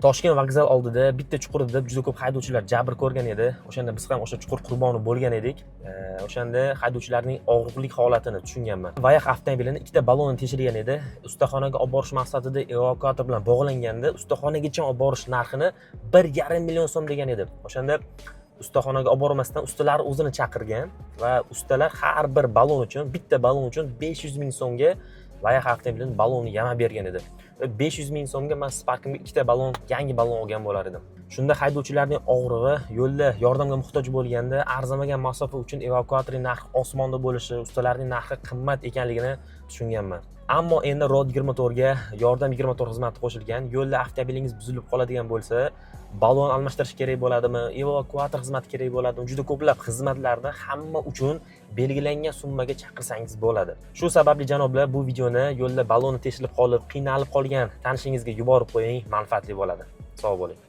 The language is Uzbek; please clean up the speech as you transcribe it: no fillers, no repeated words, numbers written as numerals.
Toshkent vokzal oldida bitta chuqurda juda ko'p haydovchilar jabr ko'rgan edi. O'shanda biz ham o'sha chuqur qurboni bo'lgan edik. O'shanda haydovchilarning og'riqli holatini tushunganman. Voyah avtomobilini ikkita balloni teshilgan edi. Ustaxonaga olib borish maqsadida evakuator bilan bog'langanda ustaxonagacha olib borish narxini 1,5 million so'm degan edi. O'shanda ustaxonaga olib bormasdan ustalar o'zini chaqirgan va ustalar har bir ballon uchun, bitta ballon uchun 500 ming so'mga Voyah avtomobilini ballonni yamab bergan edi. Va 500 ming so'mga man Sparkimga ikkita ballon, yangi ballon olgan bo'lar edim. Shunda haydovchilarning og'rig'i, yo'lda yordamga muhtoj bo'lganda arzimagan masofa uchun evakuatorning narxi osmonda bo'lishi, ustalarning narxi qimmat ekanligini tushunganman. Ammo endi Road 24 ga Yordam 24 xizmati qo'shilgan. Yo'lda avtomobilingiz buzilib qoladigan bo'lsa, ballon almashtirish kerak bo'ladimi, evakuator xizmati kerak bo'ladimi, juda ko'plab xizmatlarni hamma uchun belgilangan summaga chaqirsangiz bo'ladi. Shu sababli, janoblar, bu videoni yo'lda balloni teshilib qolib, qiynalib qolgan tanishingizga yuborib qo'ying, manfaatli bo'ladi. Sog' bo'ling.